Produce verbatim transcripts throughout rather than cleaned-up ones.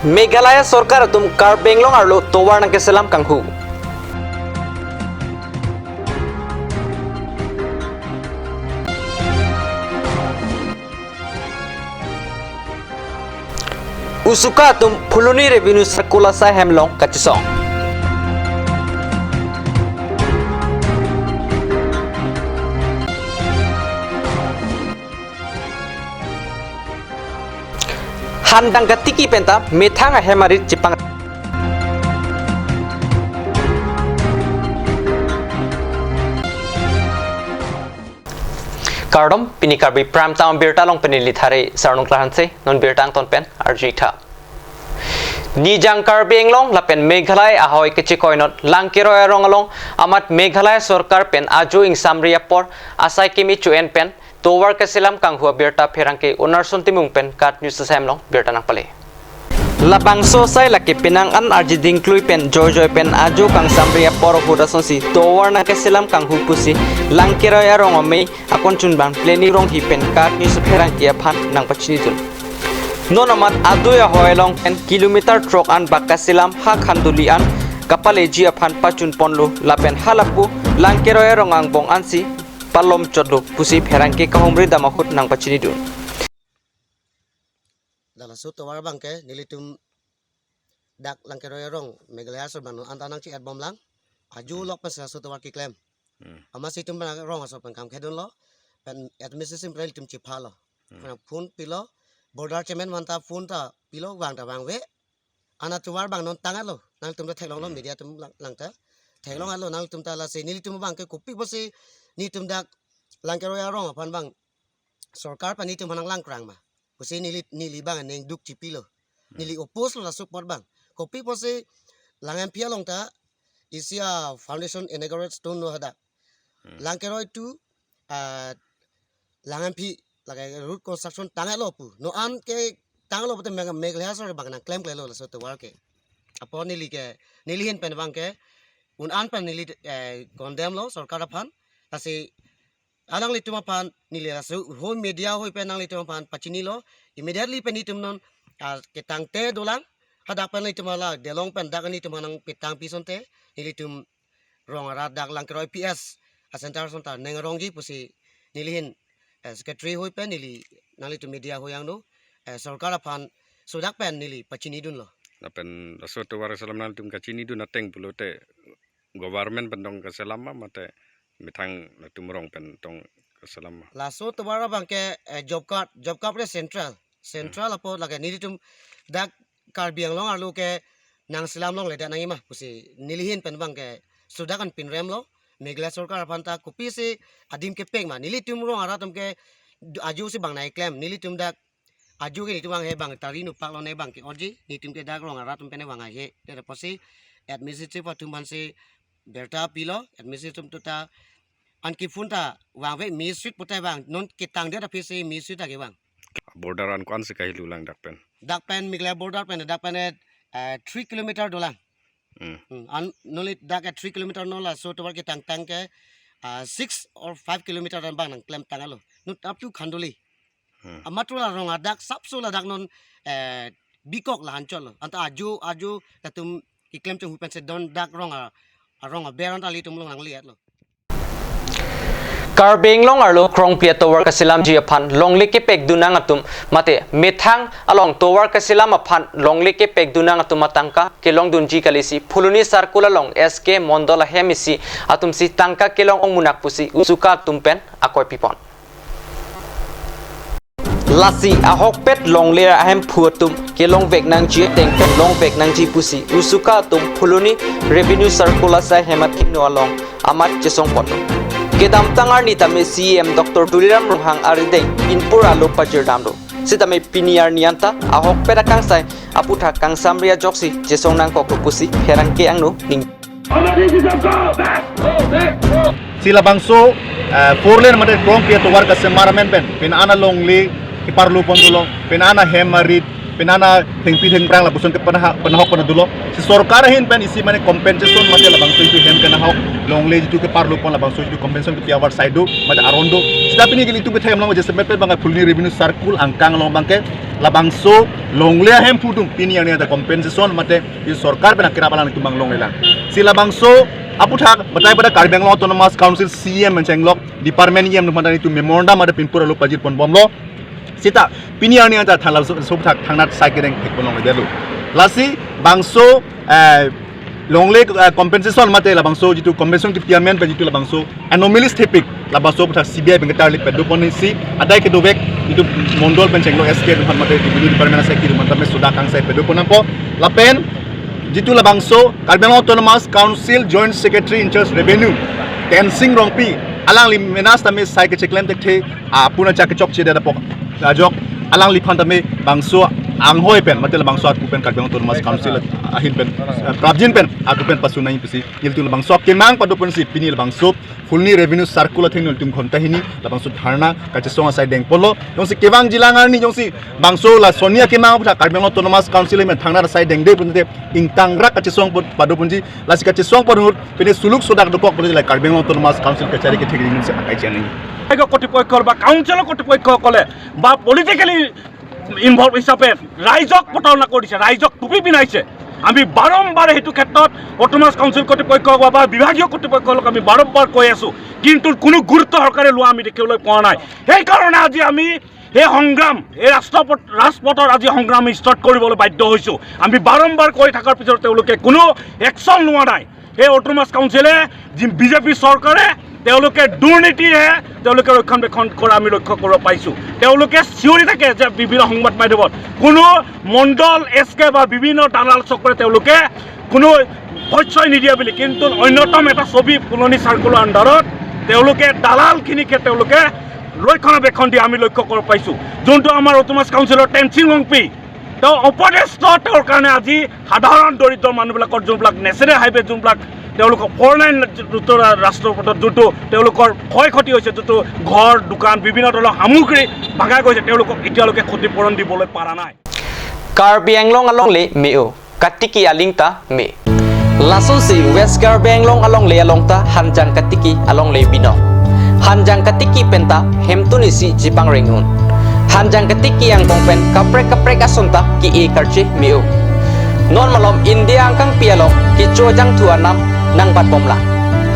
Meghalaya sorkar atum Karbi Anglong arlo tovar nangkeselam kanghu. USUKA atum Phuloni Revenue Circle asai hem along kachesong. Handang katiki penta methang ahem arit chepang. Kardom, pini Karbi Prime Time birta along pen neli Thare Sarnung Klahanse, non birta angton pen arju-ik tha. Nijang Karbi Anglong lapen Meghalaya ahoi kechekoi anot Langkeroi arong along amat Meghalaya sorkar pen ajo ingsamri apor asai keme cho-en pen tovar keselam kanghu abirta pherangke Onarshan Timung pen KAT News asai hem along birta nangpale. Labangso asai lake penang an arjiding klui pen joijoi pen ajo kangsamri apor ahut asonsi tovar nangkeselam kanghu pusi Langkeroi arong amei akon chunbang Pleni Ronghi pen KAT News pherangke aphan nangpachinidun. Non amat adui ahoi along pen kilometer throk an bak kaselam ha khanduli an kapaleji aphan pachun ponlo lapen halapu Langkeroi arong angbong ansi palom chotlo pusi pherangke kahumri dam ahut nangpachinidun. Dak laso tovar abangke nelitum dak Langkeroi arong Meghalaya asor abang non anta nangchi-et bomlang. Ajo Hmm. lok pensi laso tovar keklem. Hmm. Amatsi itum pen rong asor pen kam khedunlo. Pen administration pen itum chiphalo. Hmm. Pen phone pilo. Border chairman aphan ta phone ta pilo, vang ta vangve. Ana tovar abang non tang-etlo. Nangtum ta theklonglo Hmm. media atum lang, lang ta. Theklong Hmm. etlo nangtum ta, lasi nelitum abangke kopi pusi netum dak Langkeroi arong aphan abang sorkar pen netum aphan nanglang krang ma pusi neli, neli abang aning duk chipilo. Hmm. Neli oppose lo laso apot abang. Kopi pusi Langemphi along ta isi a foundation inaugurate stone lo hadak. Hmm. Langkeroi to, ah, Langemphi lake road construction tang-etlo pu. Non an ke tanglo pute Meg-, Meghalaya asor abang nangklemklelo laso tovar ke. Apot neli ke, neli ahin pen abangke un an pen neli, eh, condemn lo sorkar aphan. Lasi alanglitum aphan neli laso ahoi media ahoi pen nanglitum aphan pachinilo. Immediately pen netum non, ah, ketangte dolang. Hadak pen nelitum hala delong pen dak netum aphan nangpetang pi asonte nelitum rong arat dak Langkeroi P S a center asonta neng arongji pusi neli ahin, eh, secretary ahoi pen neli nanglitum media ahoi angno, eh, sorkar aphan sodak pen neli pachinidunlo. Lapen laso tovar keselam nangtum kachinidun ateng pulote government pen tong keselam ma mate methang latum rong pen tong keselam ma? Laso tovar abangke, eh, job card, job card re central. Central Hmm. apot lake nelitum dak Karbi Anglong arlo ke nangselam longle dak nangji ma pusi neli ahin pen abangke sodak an pinremlo. Meghalaya sorkar aphan ta kopisi adim kepek ma. Nelitum rong arat atum ke du-, ajo si abang nangkeklem. Nelitum dak ajo ke netum vanghe abang tari nupak lone abangke orji. Netum ke dak rong arat atum pen vang haihe. Dak apotsi administrative atum aphansi birta pilo. Administrative atum ta anke phone ta vangve, mistreat pute vang. Non ketangdet aphisi mistreat ta kevang. Border an ko-ansi kahilu lang dak pen? Dak pen Meghalaya border pen dak pen, eh, three kilometer dolang. Hmm. Hmm, an neli dak ke three kilometer non laso tovar ketangtang ke, ah, six or five kilometer an abang nangklemtang-etlo. Non up to Khanduli. Hmm. Amat la rong adak sapso ladak non, eh, bikok la anchotlo. Anta ajo, ajo latum keklem chonghu pensi don dak rong a, arong aber anta ilitum along nangle-etlo. Karbi Anglong arlo krongpli atovar kaselamji aphan longle kepekdun nang atum mate methang along tovar kaselam aphan longle kepekdun nang atum atangka kelongdunji kalisi Phuloni circle along S K Mondol ahem isi atumsi tangka kelong ongmunak pusi USUKA atum pen akoi pipon. Lasi ahokpet longle ahemphu atum kelongvek nangji ateng pen longvek nangji pusi USUKA atum Phuloni Revenue Circle asai hem athengno along amat chesongponlo. Kedamtang arni tame C E M Doctor Tuliram Ronghang arideng pinpur alo pajirdamlo. Sitame pini arni anta ahokpet akangsai aputhak kangsamri ajoksi chesong nangkoklo pusi pherangke angno ning. Si labangso, eh, four lane mate krongpli atovar kasemar amen pen, pini an alongle keparlopon dolo, pini an ahem arit, pini an athengpi thengphrang lapuson ke panaha-, panahok pana dolo. Si sorkar ahin pen isi mane compensation mate labangso itum hem kenahok, longle jitu keparlopon labangso itum compensation kepi avar sai do, mate aron do. Sita pini ke itum kethai along jasemet pen abang Phuloni Revenue Circle angkang along abangke Labangso longle ahemphu atum pini arni ta compensation mate i sorkar pen akirap alanglitum abang longlelang. Si labangso aputhak batai pada Karbi Anglong Autonomous Council C E M pen chenglok department E M atum aphan ta itum memorandum mate pinpur alo pajir ponbomlo. Seta pini arni ta thanla so, so thak thangnat sai kedeng thek ponlongledetlo. Lasi bangso, eh, longle, eh, compensation mate labangso jitu compensation kepi amen pen jitu labangso anomalies thepik labangso aputhak C B I pen ketarli pado pon isi adai kedovek jitu mondol pen chenglo S K atum aphan mate revenue department asai atum aphan tame suda kangsai pado pon nangpo. Lapen jitu labangso Karbi Anglong Autonomous Council Joint Secretary in charge Revenue Tensing Rongpi alangli mena setame sai kecheklem thekthe, ah, puna chak kechokche det apot ajok alangliphan tame bangso anghoi pen mate labangso aku pen Karbi Anglong Autonomous Council ahin pen, eh, prapjin pen aku pen pasunai pusi nelitum labangso akemang pado ponsi pini labangso Phuloni Revenue Circle atheng nelitum ghonta hini labangso dharna kachesong asai dengponlo. Jongsi kevang jilang arni jongsi bangso la Sonia kemang aputhak Karbi Anglong Autonomous Council amen thangnat asai dengde pulote ingtangrak kachesong pon pado ponji. Lasi kachesong pon ahut pine suluk sodak dokok pulote la Karbi Anglong Autonomous Council kachari kethek ring si akai chani. আয়োগৰ কৰ্তৃপক্ষ বা কাউন্সিলৰ কৰ্তৃপক্ষসকলে বা politically involve হিচাপে ৰাইজক প্ৰতাৰণা কৰিছে, ৰাইজক টুপি পিন্ধাইছে। আমি বাৰম্বাৰ সেইটো ক্ষেত্ৰত অট'নমাছ কাউন্সিল কৰ্তৃপক্ষ বা, বা বিভাগীয় কৰ্তৃপক্ষসকলক আমি বাৰম্বাৰ কৈ আছো, কিন্তু কোনো গুৰুত্ব সহকাৰে লোৱা আমি দেখিবলৈ পোৱা নাই। সেইকাৰণে আজি আমি এই সংগ্ৰাম, এই ৰাজপথ, ৰাজপথৰ আজি সংগ্ৰাম ষ্টাৰ্ট কৰিবলৈ বাধ্য হৈছো। আমি বাৰম্বাৰ কৈ থকাৰ পিছত তেওঁলোকে কোনো একশ্যন লোৱা নাই। সেই অট'নমাছ কাউন্সিলে, যি বিজেপি চৰকাৰে, তেওঁলোকে দুৰ্নীতিহে তেওঁলোকে ৰক্ষণাবেক্ষণ কৰা আমি লক্ষ্য কৰিব পাইছো। তেওঁলোকে চিঞৰি থাকে যে বিভিন্ন সংবাদ মাধ্যমত কোনো মণ্ডল, এছ কে বা বিভিন্ন দালাল চক্ৰই তেওঁলোকে কোনো প্ৰশ্ৰয় নিদিয়ে বুলি, কিন্তু অন্যতম এটা ছবি ফুলনি চাৰ্কলৰ আণ্ডাৰত তেওঁলোকে দালালখিনিকে তেওঁলোকে ৰক্ষণাবেক্ষণ দিয়া আমি লক্ষ্য কৰিব পাইছো। যোনটো আমাৰ অট'নমাছ কাউন্সিলৰ টেনচিং ৰংপি, তেওঁ অপদস্থ, তেওঁৰ কাৰণে আজি সাধাৰণ দৰিদ্ৰ মানুহবিলাকৰ যোনবিলাক নেশ্যনেল হাইৱে যোনবিলাক তেওঁলোকৰ ফ'ৰ লাইন যোনটো ৰা-, ৰাষ্ট্ৰীয় পথত যোনটো তেওঁলোকৰ ক্ষয় ক্ষতি হৈছে, যোনটো ঘৰ, দোকান, বিভিন্ন ধৰণৰ সামগ্ৰী ভাঙা গৈছে, তেওঁলোকক এতিয়ালৈকে ক্ষতিপূৰণ দিবলৈ পৰা নাই। Karbi Anglong alongle me-o, katiki aling ta me. Lasonsi West Karbi Anglong alongle along ta hanjang katiki alongle binong. Hanjang katiki pen ta hemtun isi chepangreng un. Hanjang katiki angbong pen kaprek kaprek ason ta ke-e karche me-o. Non malom India angkangpi along kecho jangthu anam nangbatbomlang.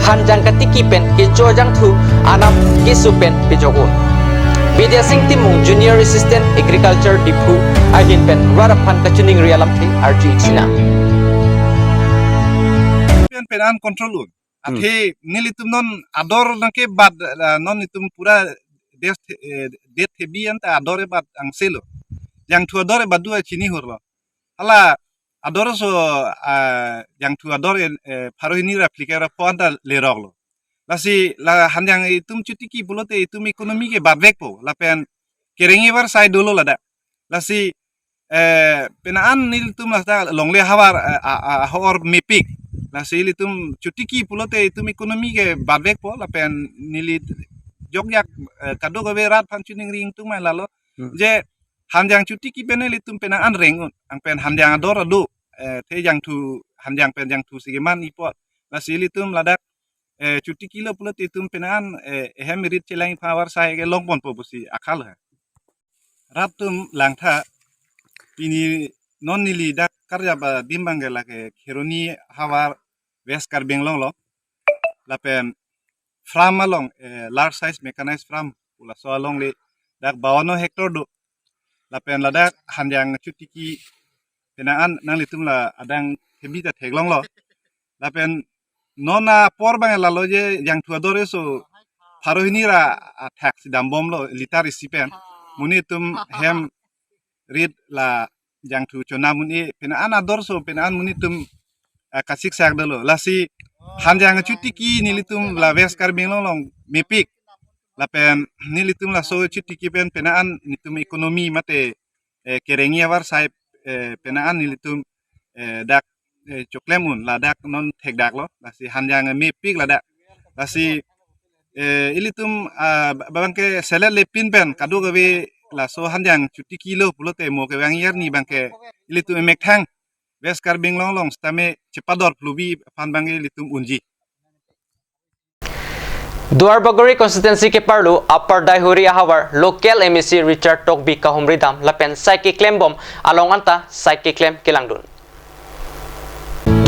Hanjang katiki pen kecho jangthu anam keso pen pejok un. Bidya Sing Timung, Junior Assistant Agriculture, Diphu ahin pen rat aphan kachiningri alamthe arju-ik sinang. Pen pen an control un. Hmm. Athe nelitum non ador nangkebat, ah, non itum pura des the-, eh, det thebi anta ador ebat angselo. Jangthu ador ebat dua chini hurlo. Hala ador so, ah, jangthu ador en, eh, pharo hini ra phlikep ra pho anta leroklo. Lasi la hanjang itum chotiki pulote itum economy ke batvekpo, lapen kereng-i avarsai dolo ladak. Lasi, eh, penang an nelitum lata longle havar, eh, a, a, ahor mepik. Lasi ilitum chotiki pulote itum economy ke batvekpo, lapen neli jokjak, eh, kadokave rat aphan chiningri ingtung mai lalo. Hmm. Je hanjang chotiki pen ilitum penang an reng un, ang pen hanjang ador ado, eh, the jangthu, hanjang pen jangthu si keman ipot. Lasi ilitum ladak, eh, chotiki lo pulote itum penang an, eh, ehem rit chelang-i aphan avarsai ke longponpo pusi akhal ha. Rat atum langtha, pini non neli dak karjap adim abang ke lake Kheroni havar West Karbi Anglong lo. Lapen farm along, eh, large size mechanized farm pu laso alongle dak bawan hectare do. Lapen ladak hanjang chotiki penang an nanglitum la adang thebi ta theklonglo. Lapen non apor abang lalo je jangthu ador eso pharo hini ra athak si dambomlo litar isi pen. Monit atum hem rit la jangthu chonam un-e, penang an ador so penang an monit atum, ah, kasiksak dolo. Lasi hanjang chotiki nelitum la West Karbi Anglong along mepik. Lapen nelitum laso chotiki pen penang an nelitum economy mate, eh, kereng-i avarsai, eh, penang an nelitum, eh, dak, eh, choklem un ladak non thekdaklo. Lasi hanjang mepik ladak. Lasi, eh, ilitum, ah, ba-, abang ke selet lepin pen kadokave laso hanjang chotiki lo pulote mo kevang arni abang ke ilitum emethang West Karbi Anglong along sitame chepador phlubi aphan abang ke ilitum unji. Duarbagori constituency keparlo Upper Daihuri ahavar local M A C Richard Tokbi kahumri dam lapen sai keklembom along anta sai keklem kelangdun.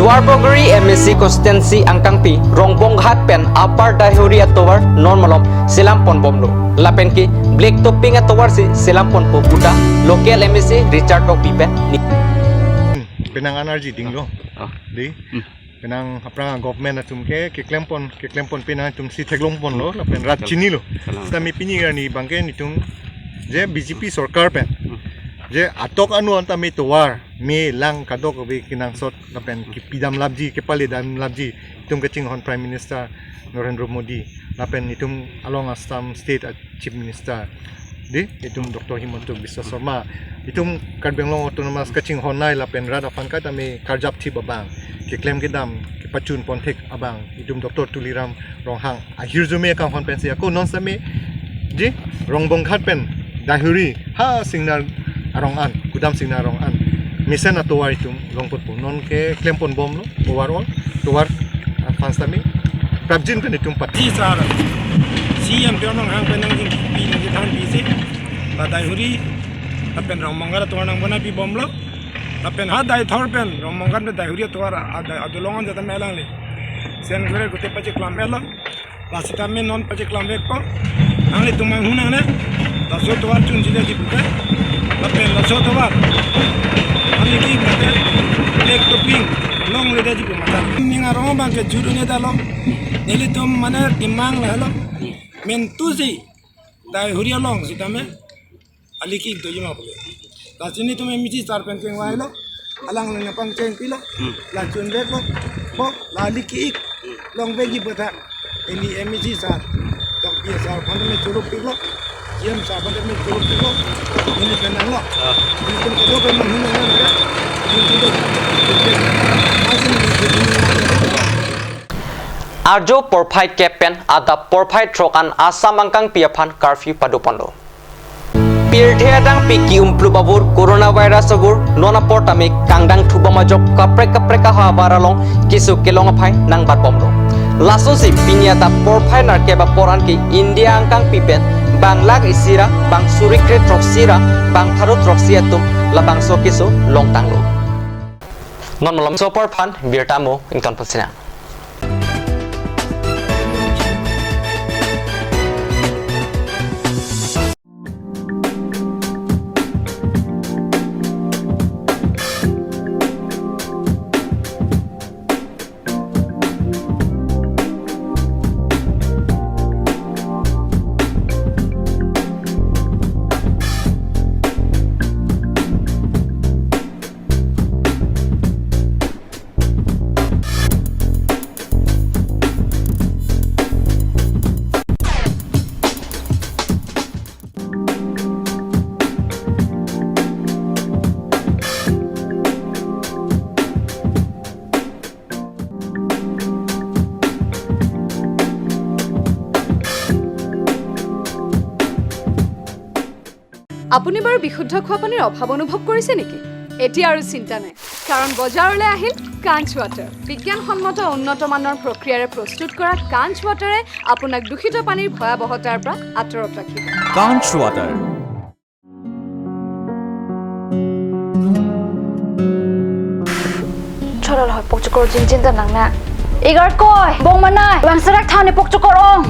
Duarbagori M A C constituency angkangpi Rongbonghat pen Upper Daihuri atovar non malom selam ponbomlo. Lapen ke black topping atovar si selam ponpo puta local M A C Richard Tokbi pen ni. Penang energy dinglo. Ah. Di. Hmm. Penang aphrang government atum ke keklem pon, keklem pon penang atum si theklong ponlo lapen rat chinilo. Kalang. Sitame pini arni abangke netum je B J P sorkar pen. Hmm. Je atok anu anta me tovar, me lang kadokave kenangsot lapen kepidam lapji, kepale dam lapji, netum kachinghon Prime Minister Narendra Modi, lapen netum along Assam State a Chief Minister, di, netum Doctor Himanta Biswa Sarma, netum Karbi Anglong Autonomous kachinghon nai lapen rat aphan kaita me karjap thip abang, keklem kedam, kepachun ponthek abang, netum Doctor Tuliram Ronghang ahirjume kanghon pensi ako non sitame, di, Rongbonghat pen Daihuri ha Singnar arong an, Gudam Singnar arong an mesen atovar netum longpotpo. Non keklem ponbomlo, overall tovar aphan sitame prapjin pen netum pat. Si sar, C M Ronghang pen nangji pi nangji than pi si, la Daihuri lapen Rongbonghat atovar nang bona pibomlo, lapen ha Daithor pen Rongbonghat pen Daihuri atovar a, a, adolong an jata me alangli. Sen kore kute pacheklam elo. Lasi tame non pacheklam vekpo. Nanglitum manghun nangne. Laso tovar chunji dei puke. Lapen laso tovar. Nangli ke mate black topping longledetji pu mata. Ning arong abangke juru ne dalo. Nelitum mane timang lahelo. Mentu si Daihuri along sitame ali ke-ik doji ma pule. Lasi netum M A C sar pen chengvailo, alangli nangpangcheng pilo, hmm, la chunveklo, bo, la ali ke-ik, hmm, longvekji pu ta, ili M A C sar, Tokbi sar aphan me churuk piklo, C M sar aphan me churuk piklo, ili pen nanglo, ah, ili pen kedo pen manghun nang nang, ili pen kedo. Ajo porphai kep pen adap porphai throk an Assam angkangpi aphan curfew padoponlo. Pirthe adangpi ki-umplup abur coronavirus abur non apor tame kangdang thubom ajok kaprek kaprek ahavar along keso kelong aphai nangbatbomlo. Lasonsi pini adap porphai nerkep apor an ke India angkangpi pen bang lakh isi ra, bang suri kre throksi ra, bang pharo throksi atum labangso keso longtanglo. Non malom so apor aphan birta mo ington pusinang. আপুনি বাৰু বিশুদ্ধ খোৱা পানীৰ অভাৱ অনুভৱ কৰিছে নেকি? এতিয়া আৰু চিন্তা নাই, কাৰণ বজাৰলৈ আহিল কাঞ্চ ৱাটাৰ। বিজ্ঞানসন্মত উন্নত মানৰ প্ৰক্ৰিয়াৰে প্ৰস্তুত কৰা কাঞ্চ ৱাটাৰে আপোনাক দূষিত পানীৰ ভয়াৱহতাৰ পৰা আঁতৰত ৰাখিব। কাঞ্চ water. Chorol hoi pokchokor jinjin ta nang na. Igar koi, bong manai, bang serak thani pokchokor ong.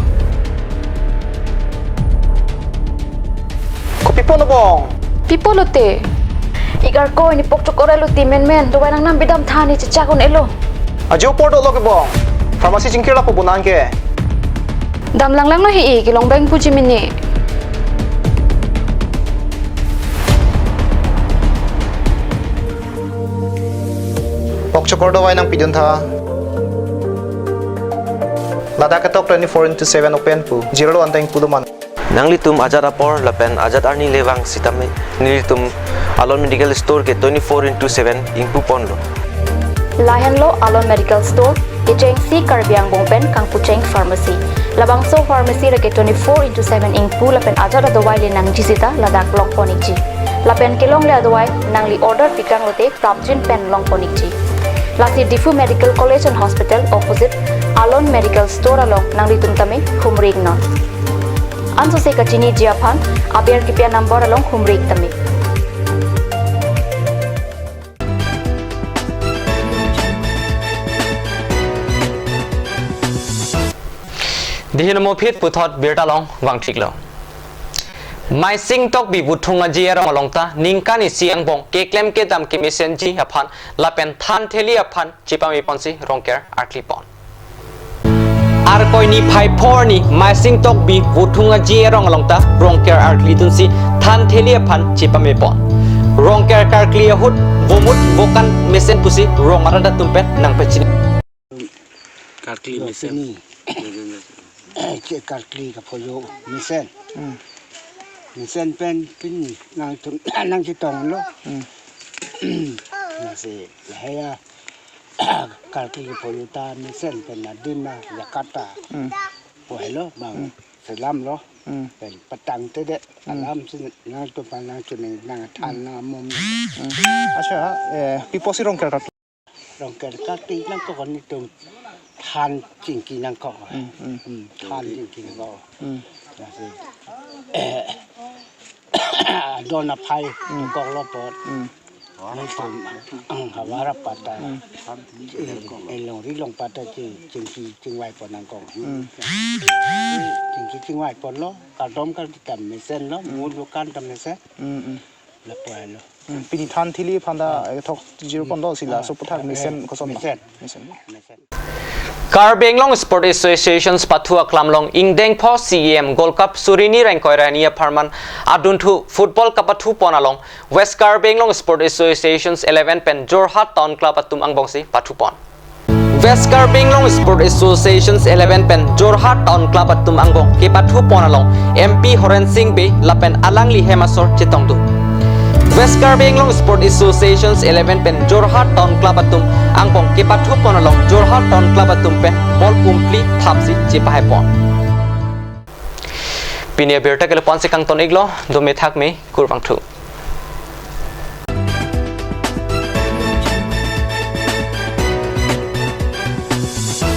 Kopi pono bong? Pi polote. Igar koi ni pokchokor elo ti menmen, dovai nang nam bidam thani chechak un elo. Ajo apor dolo ke bong. Pharmacy chingkir lapu bonang ke. Dam langlang lo hi-i, kelong beng puji mini. Pokchokor dovai nangpidun tha. Ladak ketok twenty-four into seven open pu. Zero lo anteng pulo man. Nanglitum ajat apor lapen ajat arni le vang sitame nelitum Alon Medical Store ke twenty-four into seven ingpu ponlo. Lahenlo Alon Medical Store, kechengsi Karbi angbong pen kangpucheng pharmacy. Labangso pharmacy lake twenty-four into seven ingpu lapen ajat adovai le nangji sita ladak long pon ikji. Lapen kelongle adovai nangli order pikang lote prapjin pen long pon ikji. Lasi Diphu Medical College and Hospital opposite Alon Medical Store along nanglitum tame humri iknon. Ansose kachiniji aphan aber kipi anumber along humri ik tame. Dihin mo phit puthot birta along vangthiklo. Maising Tokbi Vothung Aji arong along ta ningkan isi angbong keklem kedam kemesenji aphan lapen than theli aphan chepame ponsi Rongker arkli pon. Arkoi niphai phor arni Maising Tokbi Vothung Aji arong along ta Rongker arkli dunsi than theli aphan chepame pon. Rongker karkli ahut vomut vokan mesen pusi rong arat atum pen nangpachini. Karkli mesen. Pini. Che karkli kaphojo mesen. Hmm. Mesen pen pini nangtum nangchetonglo. Hmm. Lasi lahai a karkli kaphojo ta mesen pen adim a Jakarta. Hmm. Puhelo bang. Hmm. Selamlo. Hmm. Pen patangtedet. Hmm. Alamsi nangtum aphan nangchuning nangthan nangmum. Hmm. Acha, eh, pi apotsi Rongker karkli? Rongker karkli nangkok nelitum than chingki nangkok. Hmm, hmm. Hmm, than chingki nangkok. Hmm. Lasi, eh, adon aphai nangkoklo apot. Hmm. Nelitum, ang havar apat ta. Hmm. Eh, eh, longri longpat ta chi-, chingki chingvai pon nangkok. Hmm. Chingki chingvai ponlo, kardom kardom ta mesenlo, hmm, mut dukan ta mesen. Hmm, hmm. Lapulo. Hmm, pini than theli aphan ta, ah, eh, thok zero pon do sila, ah, so puthak eh, mesen koson ma? Mesen. Mesen. Mesen. Karbi Anglong Sport Associations pathu aklam along ingdeng pho C E M Gold Cup suri hini rengkoi ra hini apharman adunthu football kapathu pon along West Karbi Anglong Sport Associations eleven pen Jorhat Town Club atum angbongsi pathu pon. West Karbi Anglong Sport Associations eleven pen Jorhat Town Club atum angbong kepathu pon along M P Horen Sing Bey lapen alangli hem asor chetongdun. West Karbi Anglong Sport Associations eleven pen Jorhat Town Club atum angbong kepathu pon along Jorhat Town Club atum pen ball pumphli thapsi chepahai pon. Pini abirta ke lapu-ansi kangton iklo, dome thakme, kurvangthu.